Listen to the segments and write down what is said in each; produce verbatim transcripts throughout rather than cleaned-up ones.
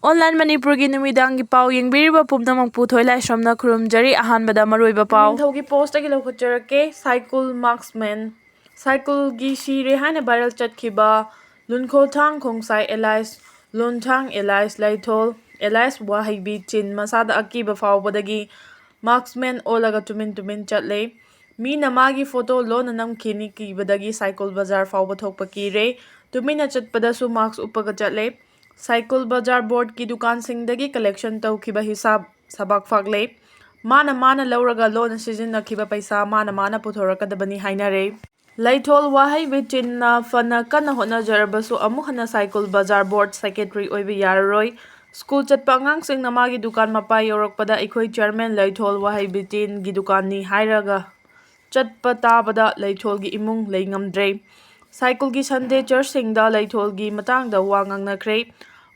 Online ꯃꯅꯤꯄꯨꯔꯒꯤ ꯅꯨꯃꯤꯗꯥꯡꯒꯤ ꯄꯥꯎ ꯌꯦꯡꯕꯤꯔꯤꯕ ꯄꯨꯝꯅꯃꯛꯄꯨ ꯊꯣꯏꯂꯥꯏꯁ꯭ꯔꯝꯅ ꯈꯨꯔꯨꯝꯖꯔꯤ꯫ ꯑꯍꯥꯟꯕꯗ ꯃꯔꯨꯑꯣꯏꯕ ꯄꯥꯎ꯫ ꯅꯤꯡꯊꯧꯒꯤ ꯄꯣꯁꯇꯒꯤ ꯂꯧꯈꯠꯆꯔꯛꯀꯦ꯫ ꯁꯥꯏꯀꯨꯜ ꯃꯥꯔꯛꯁꯃꯦꯟ꯫ ꯁꯥꯏꯀꯨꯜꯒꯤ ꯁꯤꯔꯦ ꯍꯥꯏꯅ ꯚꯥꯏꯔꯦꯜ ꯆꯠꯈꯤꯕ ꯂꯨꯟꯈꯣꯜꯊꯥꯡ ꯈꯣꯡꯁꯥꯏ ꯑꯦꯂꯥꯏꯁ, ꯂꯣꯟꯊꯥꯡ ꯑꯦꯂꯥꯏꯁ ꯂꯩꯊꯣꯜ, ꯑꯦꯂꯥꯏꯁ ꯋꯥꯍꯩꯕꯤ ꯆꯤꯟ ꯃꯁꯥꯗ ꯑꯀꯤꯕ ꯐꯥꯎꯕꯗꯒꯤ ꯃꯥꯔꯛꯁꯃꯦꯟ ꯑꯣꯜꯂꯒ ꯇꯨꯃꯤꯟ ꯇꯨꯃꯤꯟ ꯆꯠꯂꯦ꯫ ꯃꯤꯅ ꯃꯥꯒꯤ ꯐꯣꯇꯣ ꯂꯣꯟꯅ ꯅꯝꯈꯤꯅꯤ ꯀꯤꯕꯗꯒꯤ ꯁꯥꯏꯀꯨꯜ ꯕꯖꯥꯔ ꯐꯥꯎꯕ ꯊꯣꯛꯄ ꯀꯤꯔꯦ꯫ ꯇꯨꯃꯤꯟꯅ ꯆꯠꯄꯗꯁꯨ ꯃꯥꯛꯁ ꯎꯞꯄꯒ ꯆꯠꯂꯦ꯫ ꯁꯥꯏꯀꯨꯜ ꯕꯖꯥꯔ ꯕꯣꯔꯗꯀꯤ ꯗꯨꯀꯥꯟꯁꯤꯡꯗꯒꯤ ꯀꯂꯦꯛꯁꯟ ꯇꯧꯈꯤꯕ ꯍꯤꯁꯥꯕ ꯁꯕꯥꯛ ꯐꯥꯛꯂꯦ꯫ ꯃꯥꯅ ꯃꯥꯅ ꯂꯧꯔꯒ ꯂꯣꯟꯅ ꯁꯤꯖꯤꯟꯅꯈꯤꯕ ꯄꯩꯁꯥ ꯃꯥꯅ ꯃꯥꯅ ꯄꯨꯊꯣꯔꯛꯀꯗꯕꯅꯤ ꯍꯥꯏꯅꯔꯦ꯫ ꯂꯩꯊꯣꯜ ꯋꯥꯍꯩꯕꯤ ꯆꯤꯟꯅ ꯐꯅ ꯀꯟꯅ ꯍꯣꯠꯅꯖꯔꯕꯁꯨ ꯑꯃꯨꯛ ꯍꯟꯅ ꯁꯥꯏꯀꯨꯜ ꯕꯖꯥꯔ ꯕꯣꯔꯗ ꯁꯦꯀ꯭ꯔꯦꯇꯔꯤ ꯑꯣꯏꯕ ꯌꯥꯔꯔꯣꯏ꯫ ꯁ꯭ꯀꯨꯜ ꯆꯠꯄ ꯑꯉꯥꯡꯁꯤꯡꯅ ꯃꯥꯒꯤ ꯗꯨꯀꯥꯟ ꯃꯄꯥ ꯌꯧꯔꯛꯄꯗ ꯑꯩꯈꯣꯏ ꯆꯤꯌꯔꯃꯦꯟ ꯂꯩꯊꯣꯜ ꯋꯥꯍꯩꯕꯤ ꯆꯤꯟꯒꯤ ꯗꯨꯀꯥꯟꯅꯤ ꯍꯥꯏꯔꯒ ꯆꯠꯄ ꯇꯥꯕꯗ ꯂꯩꯊꯣꯜꯒꯤ ꯏꯃꯨꯡ ꯂꯩ ꯉꯝꯗ꯭ꯔꯦ꯫ ꯁꯥꯏꯀꯨꯜꯒꯤ ꯁꯟꯗꯦ ꯆꯔꯆꯁꯤꯡꯗ ꯂꯩꯊꯣꯜꯒꯤ ꯃꯇꯥꯡꯗ ꯋꯥ ꯉꯥꯡꯅꯈ꯭ꯔꯦ꯫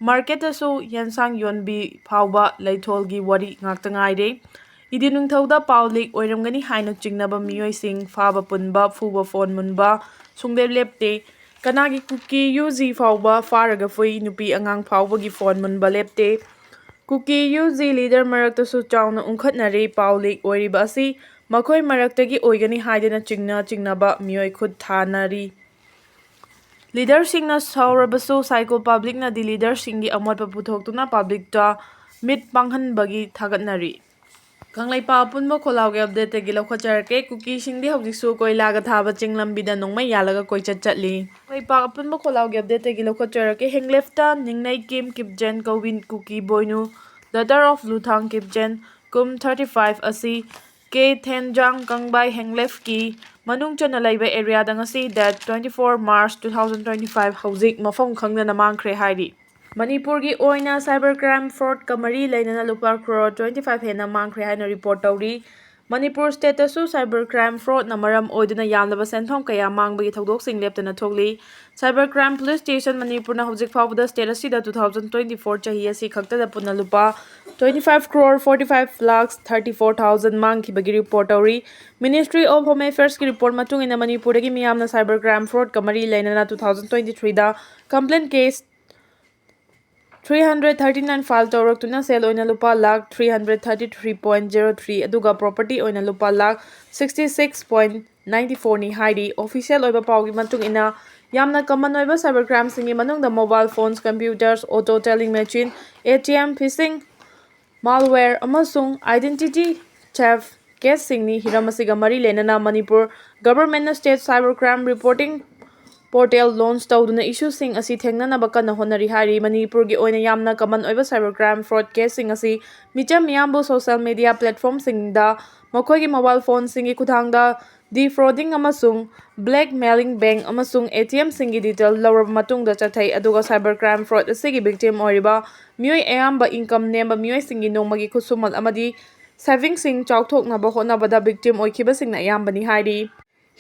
ꯃꯥꯔꯀꯦꯠꯇꯁꯨ ꯌꯦꯟꯁꯥꯡ ꯌꯣꯟꯕꯤ ꯐꯥꯎꯕ ꯂꯩꯊꯣꯜꯒꯤ ꯋꯥꯔꯤ ꯉꯥꯛꯇ ꯉꯥꯏꯔꯦ꯫ ꯏꯗꯤ ꯅꯤꯡꯊꯧꯗ ꯄꯥꯎ ꯂꯤꯛ ꯑꯣꯏꯔꯝꯒꯅꯤ ꯍꯥꯏꯅ ꯆꯤꯡꯅꯕ ꯃꯤꯑꯣꯏꯁꯤꯡ ꯐꯥꯕ ꯄꯨꯟꯕ, ꯐꯨꯕ ꯐꯣꯟ ꯃꯨꯟꯕ ꯁꯨꯡꯂꯦꯞ ꯂꯦꯞꯇꯦ꯫ ꯀꯅꯥꯒꯤ ꯀꯨꯀꯤ ꯌꯨ ꯖꯤ ꯐꯥꯎꯕ ꯐꯥꯔꯒ ꯐꯨꯏ, ꯅꯨꯄꯤ ꯑꯉꯥꯡ ꯐꯥꯎꯕꯒꯤ ꯐꯣꯟ ꯃꯨꯟꯕ ꯂꯦꯞꯇꯦ꯫ ꯀꯨꯀꯤ ꯌꯨ ꯖꯤ ꯂꯤꯗꯔ ꯃꯔꯛꯇꯁꯨ ꯆꯥꯎꯅ ꯎꯪꯈꯠꯅꯔꯤ꯫ ꯄꯥꯎ ꯂꯤꯛ ꯑꯣꯏꯔꯤꯕ ꯑꯁꯤ ꯃꯈꯣꯏ ꯃꯔꯛꯇꯒꯤ ꯑꯣꯏꯒꯅꯤ ꯍꯥꯏꯗꯅ ꯆꯤꯡꯅ ꯆꯤꯡꯅꯕ ꯃꯤꯑꯣꯏ ꯈꯨꯠ ꯊꯥꯅꯔꯤ꯫ ꯂꯤꯗꯔꯁꯤꯡꯅ ꯁꯥꯎꯔꯕꯁꯨ ꯁꯥꯏꯀꯣ ꯄꯕ꯭ꯂꯤꯛꯅꯗꯤ ꯂꯤꯗꯔꯁꯤꯡꯒꯤ ꯑꯃꯣꯠꯄ ꯄꯨꯊꯣꯛꯇꯨꯅ ꯄꯕ꯭ꯂꯤꯛꯇ ꯃꯤꯠ ꯄꯥꯡꯍꯟꯕꯒꯤ ꯊꯥꯒꯠꯅꯔꯤ꯫ ꯀꯪꯂꯩꯄꯥꯛ ꯑꯄꯨꯟꯕ ꯈꯣꯜꯂꯥꯎꯒꯤ ꯑꯞꯗꯦꯠꯇꯒꯤ ꯂꯧꯈꯠꯆꯔꯛꯀꯦ꯫ ꯀꯨꯀꯤꯁꯤꯡꯗꯤ ꯍꯧꯖꯤꯛꯁꯨ ꯀꯣꯏꯂꯥꯒ ꯊꯥꯕ ꯆꯤꯡ ꯂꯝꯕꯤꯗ ꯅꯣꯡꯃꯩ ꯌꯥꯜꯂꯒ ꯀꯣꯏꯆꯠ ꯆꯠꯂꯤ꯫ ꯀꯪꯂꯩꯄꯥꯛ ꯑꯄꯨꯟꯕ ꯈꯣꯜꯂꯥꯎꯒꯤ ꯑꯞꯗꯦꯠꯇꯒꯤ ꯂꯧꯈꯠꯆꯔꯛꯀꯦ꯫ ꯍꯦꯡꯂꯦꯐꯇ ꯅꯤꯡꯅꯩ ꯀꯤꯝ ꯀꯤꯞꯖꯦꯟ ꯀꯧꯕꯤ ꯀꯨꯀꯤ ꯕꯣꯏꯅꯨ, daughter of ꯂꯨꯊꯥꯡ ꯀꯤꯞꯖꯦꯟ, ꯀꯨꯝ thirty five ꯑꯁꯤ ꯀꯦ ꯊꯦꯟꯖꯥꯡ ꯀꯪꯕꯥꯏ ꯍꯦꯡꯂꯦꯐꯀꯤ ꯃꯅꯨꯡ ꯆꯟꯅ ꯂꯩꯕ ꯑꯦꯔꯤꯌꯥꯗ ꯉꯁꯤ, date twenty four March two thousand twenty five, ꯍꯧꯖꯤꯛ ꯃꯐꯝ ꯈꯪꯗꯅ ꯃꯥꯡꯈ꯭ꯔꯦ ꯍꯥꯏꯔꯤ꯫ ꯃꯅꯤꯄꯨꯔꯒꯤ ꯑꯣꯏꯅ cyber crime fraudꯀ ꯃꯔꯤ ꯂꯩꯅꯅ ꯂꯨꯄꯥ crore twenty five ꯍꯦꯟꯅ ꯃꯥꯡꯈ꯭ꯔꯦ ꯍꯥꯏꯅ ꯔꯤꯄꯣꯔꯠ ꯇꯧꯔꯤ꯫ ꯃꯅꯤꯄꯨꯔ stateꯇꯁꯨ cyber crime fraudꯅ ꯃꯔꯝ ꯑꯣꯏꯗꯨꯅ ꯌꯥꯝꯂꯕ ꯁꯦꯟꯐꯝ ꯀꯌꯥ ꯃꯥꯡꯕꯒꯤ ꯊꯧꯗꯣꯛꯁꯤꯡ ꯂꯦꯞꯇꯅ ꯊꯣꯛꯂꯤ꯫ Cyber crime police station ꯃꯅꯤꯄꯨꯔꯅ ꯍꯧꯖꯤꯛ ꯐꯥꯎꯕꯗ state ꯑꯁꯤꯗ two thousand twenty four ꯆꯍꯤ ꯑꯁꯤ ꯈꯛꯇꯗ ꯄꯨꯟꯅ ꯂꯨꯄꯥ twenty five crore forty five lakhs thirty four thousand ꯃꯥꯡꯈꯤꯕꯒꯤ ꯔꯤꯄꯣꯔꯠ ꯇꯧꯔꯤ꯫ Ministry of Home Affairsꯀꯤ ꯔꯤꯄꯣꯔꯠ ꯃꯇꯨꯡ ꯏꯟꯅ ꯃꯅꯤꯄꯨꯔꯗꯒꯤ ꯃꯤꯌꯥꯝꯅ cyber crime fraudꯀ ꯃꯔꯤ ꯂꯩꯅꯅ two thousand twenty threeꯗ complaint case three hundred thirty nine file ꯇꯧꯔꯛꯇꯨꯅ ꯁꯦꯜ ꯑꯣꯏꯅ ꯂꯨꯄꯥ lakh three hundred thirty three point zero three ꯑꯗꯨꯒ property ꯑꯣꯏꯅ ꯂꯨꯄꯥ lakh sixty six point ninety four ꯅꯤ ꯍꯥꯏꯔꯤ꯫ Official ꯑꯣꯏꯕ ꯄꯥꯎꯒꯤ ꯃꯇꯨꯡ ꯏꯟꯅ, ꯌꯥꯝꯅ common ꯑꯣꯏꯕ cyber crimeꯁꯤꯡꯒꯤ ꯃꯅꯨꯡꯗ mobile phones, computers, auto telling machine, A T M phishing, malware ꯑꯃꯁꯨꯡ identity theft caseꯁꯤꯡꯅꯤ꯫ ꯍꯤꯔꯝ ꯑꯁꯤꯒ ꯃꯔꯤ ꯂꯩꯅꯅ Manipur governmentꯅ state cyber crime reporting portal launch ꯇꯧꯗꯨꯅ issueꯁꯤꯡ ꯑꯁꯤ ꯊꯦꯡꯅꯅꯕ ꯀꯟꯅ ꯍꯣꯠꯅꯔꯤ ꯍꯥꯏꯔꯤ꯫ ꯃꯅꯤꯄꯨꯔꯒꯤ ꯑꯣꯏꯅ ꯌꯥꯝꯅ common ꯑꯣꯏꯕ cyber crime fraud caseꯁꯤꯡ ꯑꯁꯤ ꯃꯤꯆꯝ ꯃꯤꯌꯥꯝꯕꯨ social media platformꯁꯤꯡꯗ ꯃꯈꯣꯏꯒꯤ mobile phoneꯁꯤꯡꯒꯤ ꯈꯨꯠꯊꯥꯡꯗ defrauding ꯑꯃꯁꯨꯡ blackmailing, bank ꯑꯃꯁꯨꯡ A T Mꯁꯤꯡꯒꯤ detail ꯂꯧꯔꯕ ꯃꯇꯨꯡꯗ ꯆꯠꯊꯩ, ꯑꯗꯨꯒ cyber crime fraud ꯑꯁꯤꯒꯤ victim ꯑꯣꯏꯔꯤꯕ ꯃꯤꯑꯣꯏ ꯑꯌꯥꯝꯕ income ꯅꯦꯝꯕ ꯃꯤꯑꯣꯏꯁꯤꯡꯒꯤ ꯅꯣꯡꯃꯒꯤ ꯈꯨꯠꯁꯨꯃꯟ ꯑꯃꯗꯤ savingꯁꯤꯡ ꯆꯥꯎꯊꯣꯛꯅꯕ ꯍꯣꯠꯅꯕꯗ victim ꯑꯣꯏꯈꯤꯕꯁꯤꯡꯅ ꯑꯌꯥꯝꯕꯅꯤ ꯍꯥꯏꯔꯤ꯫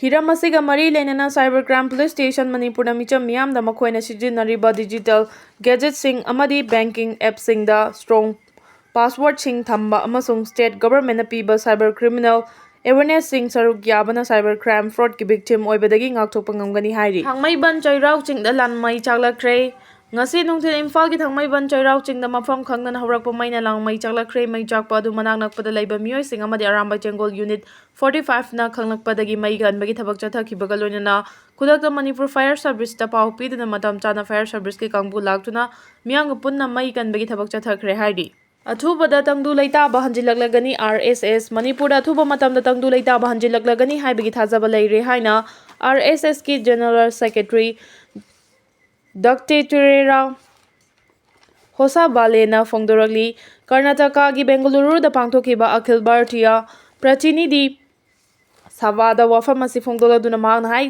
ꯍꯤꯔꯝ ꯑꯁꯤꯒ ꯃꯔꯤ ꯂꯩꯅꯅ Cyber Crime Police Station ꯃꯅꯤꯄꯨꯔꯅ ꯃꯤꯆꯝ ꯃꯤꯌꯥꯝꯗ ꯃꯈꯣꯏꯅ ꯁꯤꯖꯤꯟꯅꯔꯤꯕ digital gadgetꯁꯤꯡ ꯑꯃꯗꯤ banking appꯁꯤꯡꯗ strong passwordꯁꯤꯡ ꯊꯝꯕ ꯑꯃꯁꯨꯡ state governmentꯅ ꯄꯤꯕ cyber criminal awarenessꯁꯤꯡ ꯁꯔꯨꯛ ꯌꯥꯕꯅ cyber crime fraudꯀꯤ victim ꯑꯣꯏꯕꯗꯒꯤ ꯉꯥꯛꯊꯣꯛꯄ ꯉꯝꯒꯅꯤ ꯍꯥꯏꯔꯤ꯫ ꯊꯥꯡꯃꯩꯕꯟ ꯆꯩꯔꯥꯎ ꯆꯤꯡꯗ ꯂꯥꯟꯃꯩ ꯆꯥꯛꯂꯛꯈ꯭ꯔꯦ꯫ ꯉꯁꯤ ꯅꯨꯡꯊꯤꯜ ꯏꯝꯐꯥꯜꯒꯤ ꯊꯥꯡꯃꯩꯕꯟ ꯆꯩꯔꯥꯎ ꯆꯤꯡꯗ ꯃꯐꯝ ꯈꯪꯗꯅ ꯍꯧꯔꯛꯄ ꯃꯩꯅ ꯂꯥꯡꯃꯩ ꯆꯥꯛꯂꯛꯈ꯭ꯔꯦ꯫ ꯃꯩ ꯆꯥꯛꯄ ꯑꯗꯨ ꯃꯅꯥꯛ ꯅꯛꯄꯗ ꯂꯩꯕ ꯃꯤꯑꯣꯏꯁꯤꯡ ꯑꯃꯗꯤ ꯑꯔꯥꯝꯕꯥꯏ ꯇꯦꯡꯒꯣꯜ unit forty fiveꯅ ꯈꯪꯂꯛꯄꯗꯒꯤ ꯃꯩ ꯀꯟꯕꯒꯤ ꯊꯕꯛ ꯆꯠꯊꯈꯤꯕꯒ ꯂꯣꯏꯅꯅ ꯈꯨꯗꯛꯇ ꯃꯅꯤꯄꯨꯔ Fire Serviceꯇ ꯄꯥꯎ ꯄꯤꯗꯨꯅ ꯃꯇꯝ ꯆꯥꯅ fire serviceꯀꯤ ꯀꯥꯡꯕꯨ ꯂꯥꯛꯇꯨꯅ ꯃꯤꯌꯥꯝꯒ ꯄꯨꯟꯅ ꯃꯩ ꯀꯟꯕꯒꯤ ꯊꯕꯛ ꯆꯠꯊꯈ꯭ꯔꯦ ꯍꯥꯏꯔꯤ꯫ ꯑꯊꯨꯕꯗ ꯇꯪꯗꯨ ꯂꯩꯇꯥꯕ ꯍꯟꯖꯤꯜꯂꯛꯂꯒꯅꯤ꯫ R S S ꯃꯅꯤꯄꯨꯔꯗ ꯑꯊꯨꯕ ꯃꯇꯝꯗ ꯇꯪꯗꯨ ꯂꯩꯇꯥꯕ ꯍꯟꯖꯤꯜꯂꯛꯂꯒꯅꯤ ꯍꯥꯏꯕꯒꯤ ꯊꯥꯖꯕ ꯂꯩꯔꯦ ꯍꯥꯏꯅ R S Sꯀꯤ General Secretary Doctor Torreira Hosabaleꯅ ꯐꯣꯡꯗꯣꯔꯛꯂꯤ꯫ ꯀꯔꯅꯥꯇꯀꯥꯒꯤ ꯕꯦꯡꯒꯂꯨꯔꯨꯗ ꯄꯥꯡꯊꯣꯛꯈꯤꯕ ꯑꯈꯤꯜ ꯚꯥꯔꯇꯤꯌꯥ ꯄ꯭ꯔꯇꯤꯅꯤꯙꯤ ꯁꯚꯥꯗ ꯋꯥꯐꯝ ꯑꯁꯤ ꯐꯣꯡꯗꯣꯛꯂꯗꯨꯅ ꯃꯍꯥꯛꯅ ꯍꯥꯏ,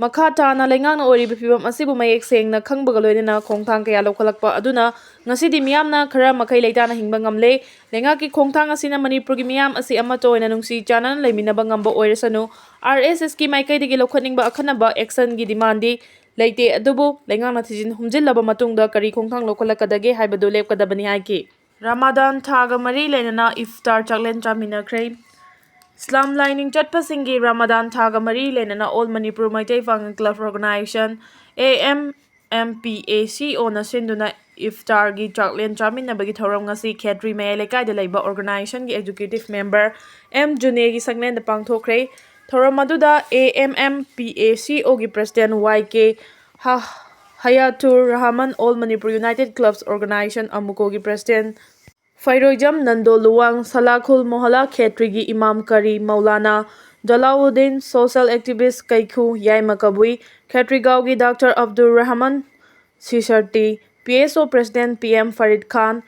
ꯃꯈꯥ ꯇꯥꯅ ꯂꯩꯉꯥꯛꯅ ꯑꯣꯏꯔꯤꯕ ꯐꯤꯚꯝ ꯑꯁꯤꯕꯨ ꯃꯌꯦꯛ ꯁꯦꯡꯅ ꯈꯪꯕꯒ ꯂꯣꯏꯅꯅ ꯈꯣꯡꯊꯥꯡ ꯀꯌꯥ ꯂꯧꯈꯠꯂꯛꯄ ꯑꯗꯨꯅ ꯉꯁꯤꯗꯤ ꯃꯤꯌꯥꯝꯅ ꯈꯔ ꯃꯈꯩ ꯂꯩꯇꯥꯅ ꯍꯤꯡꯕ ꯉꯝꯂꯦ꯫ ꯂꯩꯉꯥꯛꯀꯤ ꯈꯣꯡꯊꯥꯡ ꯑꯁꯤꯅ ꯃꯅꯤꯄꯨꯔꯒꯤ ꯃꯤꯌꯥꯝ ꯑꯁꯤ ꯑꯃꯠꯇ ꯑꯣꯏꯅ ꯅꯨꯡꯁꯤ ꯆꯥꯟꯅꯅ ꯂꯩꯃꯤꯟꯅꯕ ꯉꯝꯕ ꯑꯣꯏꯔꯁꯅꯨ꯫ R S Sꯀꯤ ꯃꯥꯏꯀꯩꯗꯒꯤ ꯂꯧꯈꯠꯅꯤꯡꯕ ꯑꯈꯟꯅꯕ actionꯒꯤ demandꯗꯤ ꯂꯩꯇꯦ, ꯑꯗꯨꯕꯨ ꯂꯩꯉꯥꯛꯅ ꯊꯤꯖꯤꯟ ꯍꯨꯝꯖꯤꯜꯂꯕ ꯃꯇꯨꯡꯗ ꯀꯔꯤ ꯈꯣꯡꯊꯥꯡ ꯂꯧꯈꯠꯂꯛꯀꯗꯒꯦ ꯍꯥꯏꯕꯗꯨ ꯂꯦꯞꯀꯗꯕꯅꯤ ꯍꯥꯏꯈꯤ꯫ ꯔꯃꯥꯗꯥꯟ ꯊꯥꯒ ꯃꯔꯤ ꯂꯩꯅꯅ ꯏꯐꯇꯥꯔ ꯆꯥꯛꯂꯦꯟ ꯆꯥꯃꯤꯟꯅꯈ꯭ꯔꯦ꯫ ꯏꯁꯂꯥꯝ ꯂꯥꯏꯅꯤꯡ ꯆꯠꯄꯁꯤꯡꯒꯤ ꯔꯃꯥꯗꯥꯟ ꯊꯥꯒ ꯃꯔꯤ ꯂꯩꯅꯅ All Manipur Meitei Pangam Club Organization, A M M P A C Oꯅ ꯁꯤꯟꯗꯨꯅ ꯏꯐꯇꯥꯔꯒꯤ ꯆꯥꯛꯂꯦꯟ ꯆꯥꯃꯤꯟꯅꯕꯒꯤ ꯊꯧꯔꯝ ꯉꯁꯤ ꯈꯦꯇ꯭ꯔꯤ ꯃꯌꯥꯏ ꯂꯩꯀꯥꯏꯗ ꯂꯩꯕ organization ꯒꯤ executive member ꯑꯦꯝ ꯖꯨꯅꯦꯒꯤ ꯁꯪꯂꯦꯟꯗ ꯄꯥꯡꯊꯣꯛꯈ꯭ꯔꯦ꯫ ꯊꯧꯔꯝ ꯑꯗꯨꯗ A M M P A C O ꯒꯤ president Y K ꯍ-, ꯍꯌꯥꯇꯨꯔ Rahman, All Manipur United Clubs Organization, ꯑꯃꯨꯀꯣꯒꯤ president ꯐꯩꯔꯣꯏꯖꯝ Nando Luwang, ꯁꯂꯥꯈꯨꯜ ꯃꯣꯍꯂꯥ ꯈꯦꯇ꯭ꯔꯤꯒꯤ ꯏꯃꯥꯝ ꯀꯔꯤ ꯃꯧꯂꯥꯅꯥ ꯖꯂꯥꯎꯗꯤꯟ, social activist ꯀꯩꯈꯨ ꯌꯥꯏꯃ ꯀꯕꯨꯏ, ꯈꯦꯇ꯭ꯔꯤꯒꯥꯎꯒꯤ ꯗꯥꯛꯇꯔ ꯑꯕꯗꯨꯔ ꯔꯍꯃꯟ ꯁꯤꯁꯔꯇꯤ, P S O president P M Farid Khan,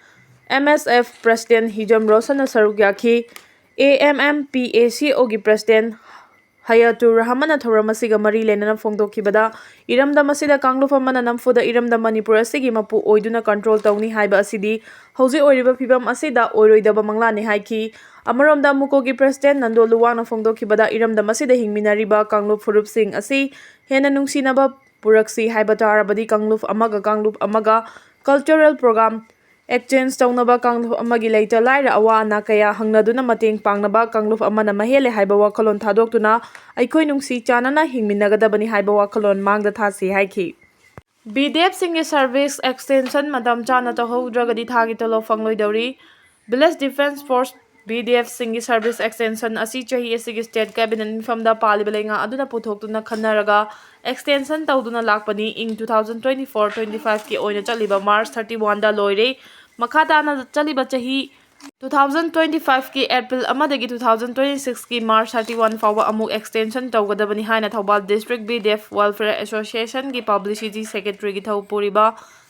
M S F president Hijam ꯔꯣꯁꯟꯅ ꯁꯔꯨꯛ ꯌꯥꯈꯤ꯫ A M M P A C O ꯒꯤ president ꯍꯌꯥꯇꯨꯔ ꯔꯍꯃꯟꯅ ꯊꯧꯔꯝ ꯑꯁꯤꯒ ꯃꯔꯤ ꯂꯩꯅꯅ ꯐꯣꯡꯗꯣꯛꯈꯤꯕꯗ, ꯏꯔꯝꯗꯝ ꯑꯁꯤꯗ ꯀꯥꯡꯂꯨꯞ ꯑꯃꯅ ꯅꯝꯐꯨꯗ ꯏꯔꯝꯗꯝ ꯃꯅꯤꯄꯨꯔ ꯑꯁꯤꯒꯤ ꯃꯄꯨ ꯑꯣꯏꯗꯨꯅ control ꯇꯧꯅꯤ ꯍꯥꯏꯕ ꯑꯁꯤꯗꯤ ꯍꯧꯖꯤꯛ ꯑꯣꯏꯔꯤꯕ ꯐꯤꯕꯝ ꯑꯁꯤꯗ ꯑꯣꯏꯔꯣꯏꯗꯕ ꯃꯪꯂꯥꯟꯅꯤ ꯍꯥꯏꯈꯤ꯫ ꯑꯃꯔꯣꯝꯗ, ꯑꯃꯨꯀꯣꯒꯤ president ꯅꯟꯗꯣ ꯂꯨꯋꯥꯡꯅ ꯐꯣꯡꯗꯣꯛꯈꯤꯕꯗ, ꯏꯔꯝꯗꯝ ꯑꯁꯤꯗ ꯍꯤꯡꯃꯤꯟꯅꯔꯤꯕ ꯀꯥꯡꯂꯨꯞ ꯐꯨꯔꯨꯞꯁꯤꯡ ꯑꯁꯤ ꯍꯦꯟꯅ ꯅꯨꯡꯁꯤꯅꯕ ꯄꯨꯔꯛꯁꯤ ꯍꯥꯏꯕ ꯇꯥꯔꯕꯗꯤ, ꯀꯥꯡꯂꯨꯞ ꯑꯃꯒ ꯀꯥꯡꯂꯨꯞ ꯑꯃꯒ cultural program exchange ꯇꯧꯅꯕ, ꯀꯥꯡꯂꯨꯞ ꯑꯃꯒꯤ ꯂꯩꯇ ꯂꯥꯏꯔ ꯑꯋꯥ ꯑꯅꯥ ꯀꯌꯥ ꯍꯪꯅꯗꯨꯅ ꯃꯇꯦꯡ ꯄꯥꯡꯅꯕ, ꯀꯥꯡꯂꯨꯞ ꯑꯃꯅ ꯃꯍꯦꯜꯂꯦ ꯍꯥꯏꯕ ꯋꯥꯈꯜꯂꯣꯟ ꯊꯥꯗꯣꯛꯇꯨꯅ ꯑꯩꯈꯣꯏ ꯅꯨꯡꯁꯤ ꯆꯥꯟꯅꯅ ꯍꯤꯡꯃꯤꯟꯅꯒꯗꯕꯅꯤ ꯍꯥꯏꯕ ꯋꯥꯈꯜꯂꯣꯟ ꯃꯥꯡꯗ ꯊꯥꯁꯤ ꯍꯥꯏꯈꯤ꯫ B D F ꯁꯤꯡꯒꯤ service extension ꯃꯇꯝ ꯆꯥꯅ ꯇꯧꯍꯧꯗ꯭ꯔꯒꯗꯤ ꯊꯥꯒꯤ ꯇꯣꯂꯣꯞ ꯐꯪꯂꯣꯏꯗꯧꯔꯤ꯫ Village Defence Force, B D F ꯁꯤꯡꯒꯤ service extension ꯑꯁꯤ ꯆꯍꯤ ꯑꯁꯤꯒꯤ state cabinet ꯃꯤꯐꯝꯗ ꯄꯥꯜꯂꯤꯕ ꯂꯩꯉꯥꯛ ꯑꯗꯨꯅ ꯄꯨꯊꯣꯛꯇꯨꯅ ꯈꯟꯅꯔꯒ extension ꯇꯧꯗꯨꯅ ꯂꯥꯛꯄꯅꯤ꯫ ꯏꯪ two thousand twenty-four twenty-five ꯀꯤ ꯑꯣꯏꯅ ꯆꯠꯂꯤꯕ March thirty-one ꯗ ꯂꯣꯏꯔꯦ꯫ ꯃꯈꯥ ꯇꯥꯅ ꯆꯠꯂꯤꯕ ꯆꯍꯤ two thousand twenty-five ꯀꯤ April ꯑꯃꯗꯒꯤ two thousand twenty-six ꯀꯤ March thirty-one ꯐꯥꯎꯕ ꯑꯃꯨꯛ extension ꯇꯧꯒꯗꯕꯅꯤ ꯍꯥꯏꯅ Thoubal District B D F Welfare Association ꯒꯤ publicity secretary ꯒꯤ ꯊꯧ ꯄꯨꯔꯤꯕ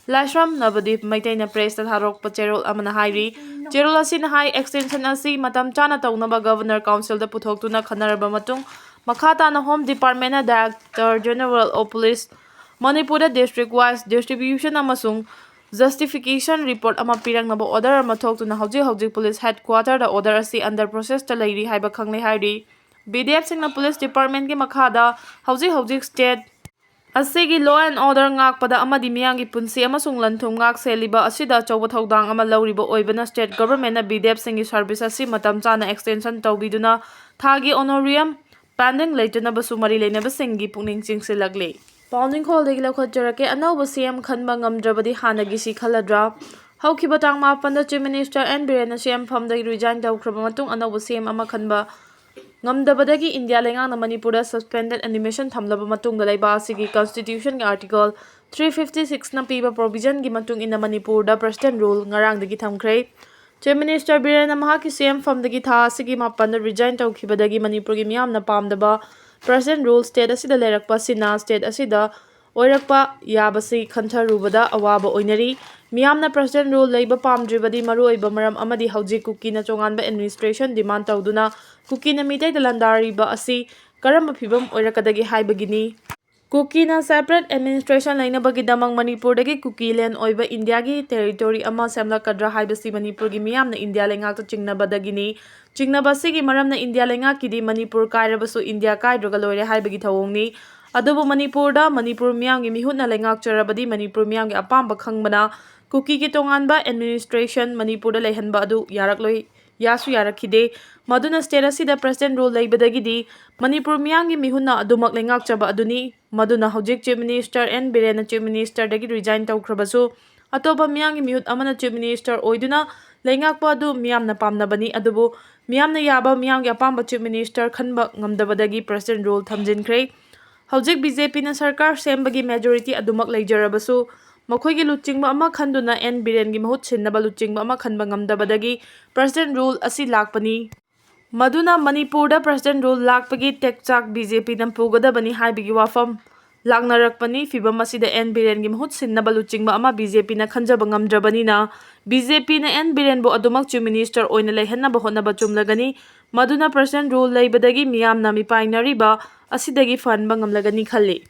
ꯂꯥꯏꯁ꯭ꯔꯝ ꯅꯕꯗꯤꯞ ꯃꯩꯇꯩꯅ press ꯇ ꯊꯥꯗꯣꯛꯄ ꯆꯦꯔꯣꯜ ꯑꯃꯅ ꯍꯥꯏꯔꯤ꯫ ꯆꯦꯔꯣꯜ ꯑꯁꯤꯅ ꯍꯥꯏ, extension ꯑꯁꯤ ꯃꯇꯝ ꯆꯥꯅ ꯇꯧꯅꯕ Governor Council ꯗ ꯄꯨꯊꯣꯛꯇꯨꯅ ꯈꯟꯅꯔꯕ ꯃꯇꯨꯡ, ꯃꯈꯥ ꯇꯥꯅ Home Department ꯅ Director General of Police ꯃꯅꯤꯄꯨꯔꯗ district wise distribution ꯑꯃꯁꯨꯡ justification report ꯑꯃ ꯄꯤꯔꯛꯅꯕ order ꯑꯃ ꯊꯣꯛꯇꯨꯅ ꯍꯧꯖꯤꯛ ꯍꯧꯖꯤꯛ police headquarter ꯗ order ꯑꯁꯤ under process ꯇ ꯂꯩꯔꯤ ꯍꯥꯏꯕ ꯈꯪꯂꯦ ꯍꯥꯏꯔꯤ꯫ B D F ꯁꯤꯡꯅ police department ꯀꯤ ꯃꯈꯥꯗ ꯍꯧꯖꯤꯛ ꯍꯧꯖꯤꯛ state ꯑꯁꯤꯒꯤ law and order ꯉꯥꯛꯄꯗ ꯑꯃꯗꯤ ꯃꯤꯌꯥꯝꯒꯤ ꯄꯨꯟꯁꯤ ꯑꯃꯁꯨꯡ ꯂꯟ-ꯊꯨꯝ ꯉꯥꯛ ꯁꯦꯜꯂꯤꯕ ꯑꯁꯤꯗ ꯑꯆꯧꯕ ꯊꯧꯗꯥꯡ ꯑꯃ ꯂꯧꯔꯤꯕ ꯑꯣꯏꯕꯅ, state government ꯅ B D F ꯁꯤꯡꯒꯤ service ꯑꯁꯤ ꯃꯇꯝ ꯆꯥꯅ extension ꯇꯧꯕꯤꯗꯨꯅ ꯊꯥꯒꯤ honorarium pending ꯂꯩꯇꯅꯕꯁꯨ ꯃꯔꯤ ꯂꯩꯅꯕꯁꯤꯡꯒꯤ ꯄꯨꯛꯅꯤꯡ ꯆꯤꯡꯁꯤꯜꯂꯛꯂꯤ꯫ ꯄꯥꯎꯅꯤꯡꯈꯣꯜꯗꯒꯤ ꯂꯧꯈꯠꯆꯔꯛꯀꯦ꯫ ꯑꯅꯧꯕ ꯁꯤ ꯑꯦꯝ ꯈꯟꯕ ꯉꯝꯗ꯭ꯔꯕꯗꯤ ꯍꯥꯟꯅꯒꯤ ꯁꯤ ꯈꯜꯂꯗ꯭ꯔꯥ? ꯍꯧꯈꯤꯕ ꯇꯥꯡ ꯃꯥꯄꯟꯗ Chief Minister ꯑꯦꯟ ꯕꯤꯔꯦꯟꯅ ꯁꯤ ꯑꯦꯝ ꯐꯝꯗꯒꯤ resign ꯇꯧꯈ꯭ꯔꯕ ꯃꯇꯨꯡ, ꯑꯅꯧꯕ ꯁꯤ ꯑꯦꯝ ꯑꯃ ꯈꯟꯕ ꯉꯝꯗꯕꯗꯒꯤ ꯏꯟꯗꯤꯌꯥ ꯂꯩꯉꯥꯛꯅ ꯃꯅꯤꯄꯨꯔꯗ suspended animation ꯊꯝꯂꯕ ꯃꯇꯨꯡꯗ, ꯂꯩꯕꯥꯛ ꯑꯁꯤꯒꯤ Constitution ꯒꯤ Article three fifty six ꯅ ꯄꯤꯕ provision ꯒꯤ ꯃꯇꯨꯡ ꯏꯟꯅ ꯃꯅꯤꯄꯨꯔꯗ President Rule ꯉꯔꯥꯡꯗꯒꯤ ꯊꯝꯈ꯭ꯔꯦ꯫ Chief Minister ꯕꯤꯔꯦꯟꯅ ꯃꯍꯥꯛꯀꯤ ꯁꯤ ꯑꯦꯝ ꯐꯝꯗꯒꯤ ꯊꯥ ꯑꯁꯤꯒꯤ ꯃꯥꯄꯟꯗ resign ꯇꯧꯈꯤꯕꯗꯒꯤ ꯃꯅꯤꯄꯨꯔꯒꯤ ꯃꯤꯌꯥꯝꯅ ꯄꯥꯝꯗꯕ President Rule state ꯑꯁꯤꯗ ꯂꯩꯔꯛꯄ ꯑꯁꯤꯅ state ꯑꯁꯤꯗ ꯑꯣꯏꯔꯛꯄ ꯌꯥꯕꯁꯤ ꯈꯟꯊꯔꯨꯕꯗ ꯑꯋꯥꯕ ꯑꯣꯏꯅꯔꯤ꯫ ꯃꯤꯌꯥꯝꯅ President Rule ꯂꯩꯕ ꯄꯥꯝꯗ꯭ꯔꯤꯕꯗꯤ ꯃꯔꯨꯑꯣꯏꯕ ꯃꯔꯝ ꯑꯃꯗꯤ ꯍꯧꯖꯤꯛ ꯀꯨꯀꯤꯅ ꯇꯣꯉꯥꯟꯕ administration demand ꯇꯧꯗꯨꯅ ꯀꯨꯀꯤꯅ ꯃꯤꯇꯩꯗ ꯂꯥꯟꯗꯥꯔꯤꯕ ꯑꯁꯤ ꯀꯔꯝꯕ ꯐꯤꯕꯝ ꯑꯣꯏꯔꯛꯀꯗꯒꯦ ꯍꯥꯏꯕꯒꯤꯅꯤ꯫ ꯀꯨꯀꯤꯅ separate administration ꯂꯩꯅꯕꯒꯤꯗꯃꯛ ꯃꯅꯤꯄꯨꯔꯗꯒꯤ ꯀꯨꯀꯤ land ꯑꯣꯏꯕ ꯏꯟꯗꯤꯌꯥꯒꯤ territory ꯑꯃ ꯁꯦꯝꯂꯛꯀꯗ꯭ꯔꯥ ꯍꯥꯏꯕꯁꯤ ꯃꯅꯤꯄꯨꯔꯒꯤ ꯃꯤꯌꯥꯝꯅ ꯏꯟꯗꯤꯌꯥ ꯂꯩꯉꯥꯛꯇ ꯆꯤꯡꯅꯕꯗꯒꯤꯅꯤ꯫ ꯆꯤꯡꯅꯕ ꯑꯁꯤꯒꯤ ꯃꯔꯝꯅ ꯏꯟꯗꯤꯌꯥ ꯂꯩꯉꯥꯛꯀꯤꯗꯤ ꯃꯅꯤꯄꯨꯔ ꯀꯥꯏꯔꯕꯁꯨ ꯏꯟꯗꯤꯌꯥ ꯀꯥꯏꯗ꯭ꯔꯒ ꯂꯣꯏꯔꯦ ꯍꯥꯏꯕꯒꯤ ꯊꯧꯑꯣꯡꯅꯤ꯫ ꯑꯗꯨꯕꯨ ꯃꯅꯤꯄꯨꯔꯗ ꯃꯅꯤꯄꯨꯔ ꯃꯤꯌꯥꯝꯒꯤ ꯃꯤꯍꯨꯠꯅ ꯂꯩꯉꯥꯛꯆꯔꯕꯗꯤ ꯃꯅꯤꯄꯨꯔ ꯃꯤꯌꯥꯝꯒꯤ ꯑꯄꯥꯝꯕ ꯈꯪꯕꯅ ꯀꯨꯀꯤꯒꯤ ꯇꯣꯉꯥꯟꯕ administration ꯃꯅꯤꯄꯨꯔꯗ ꯂꯩꯍꯟꯕ ꯑꯗꯨ ꯌꯥꯔꯛꯂꯣꯏ, ꯌꯥꯁꯨ ꯌꯥꯔꯛꯈꯤꯗꯦ꯫ ꯃꯗꯨꯅ state ꯑꯁꯤꯗ President Rule ꯂꯩꯕꯗꯒꯤꯗꯤ ꯃꯅꯤꯄꯨꯔ ꯃꯤꯌꯥꯝꯒꯤ ꯃꯤꯍꯨꯠꯅ ꯑꯗꯨꯃꯛ ꯂꯩꯉꯥꯛꯆꯕ ꯑꯗꯨꯅꯤ꯫ ꯃꯗꯨꯅ ꯍꯧꯖꯤꯛ Chief Minister ꯑꯦꯟ ꯕꯤꯔꯦꯟꯅ Chief Minister ꯗꯒꯤ resign ꯇꯧꯈ꯭ꯔꯕꯁꯨ, ꯑꯇꯣꯞꯄ ꯃꯤꯌꯥꯝꯒꯤ ꯃꯤꯍꯨꯠ ꯑꯃꯅ Chief Minister ꯑꯣꯏꯗꯨꯅ ꯂꯩꯉꯥꯛꯄ ꯑꯗꯨ ꯃꯤꯌꯥꯝꯅ ꯄꯥꯝꯅꯕꯅꯤ꯫ ꯑꯗꯨꯕꯨ ꯃꯤꯌꯥꯝꯅ ꯌꯥꯕ, ꯃꯤꯌꯥꯝꯒꯤ ꯑꯄꯥꯝꯕ Chief Minister ꯈꯟꯕ ꯉꯝꯗꯕꯗꯒꯤ President Rule ꯊꯝꯖꯤꯟꯈ꯭ꯔꯦ꯫ ꯍꯧꯖꯤꯛ ꯕꯤ ꯖꯦ ꯄꯤꯅ ꯁꯔꯀꯥꯔ ꯁꯦꯝꯕꯒꯤ majority ꯑꯗꯨꯃꯛ ꯂꯩꯖꯔꯕꯁꯨ, ꯃꯈꯣꯏꯒꯤ ꯂꯨꯆꯤꯡꯕ ꯑꯃ ꯈꯟꯗꯨꯅ ꯑꯦꯟ ꯕꯤꯔꯦꯟꯒꯤ ꯃꯍꯨꯠ ꯁꯤꯟꯅꯕ ꯂꯨꯆꯤꯡꯕ ꯑꯃ ꯈꯟꯕ ꯉꯝꯗꯕꯗꯒꯤ President Rule ꯑꯁꯤ ꯂꯥꯛꯄꯅꯤ꯫ ꯃꯗꯨꯅ ꯃꯅꯤꯄꯨꯔꯗ President Rule ꯂꯥꯛꯄꯒꯤ ꯇꯦꯛꯆꯥꯛ ꯕꯤ ꯖꯦ ꯄꯤꯅ ꯄꯨꯒꯗꯕꯅꯤ ꯍꯥꯏꯕꯒꯤ ꯋꯥꯐꯝ ꯂꯥꯛꯅꯔꯛꯄꯅꯤ꯫ ꯐꯤꯕꯝ ꯑꯁꯤꯗ ꯑꯦꯟ ꯕꯤꯔꯦꯟꯒꯤ ꯃꯍꯨꯠ ꯁꯤꯟꯅꯕ ꯂꯨꯆꯤꯡꯕ ꯑꯃ ꯕꯤ ꯖꯦ ꯄꯤꯅ ꯈꯟꯖꯕ ꯉꯝꯗ꯭ꯔꯕꯅꯤꯅ, ꯕꯤ ꯖꯦ ꯄꯤꯅ ꯑꯦꯟ ꯕꯤꯔꯦꯟꯕꯨ ꯑꯗꯨꯃꯛ Chief Minister ꯑꯣꯏꯅ ꯂꯩꯍꯟꯅꯕ ꯍꯣꯠꯅꯕ ꯆꯨꯝꯂꯒꯅꯤ꯫ ꯃꯗꯨꯅ President Rule ꯂꯩꯕꯗꯒꯤ ꯃꯤꯌꯥꯝꯅ ꯃꯤꯄꯥꯏꯅꯔꯤꯕ ꯑꯁꯤꯗꯒꯤ ꯐꯍꯟꯕ ꯉꯝꯂꯒꯅꯤ ꯈꯜꯂꯤ꯫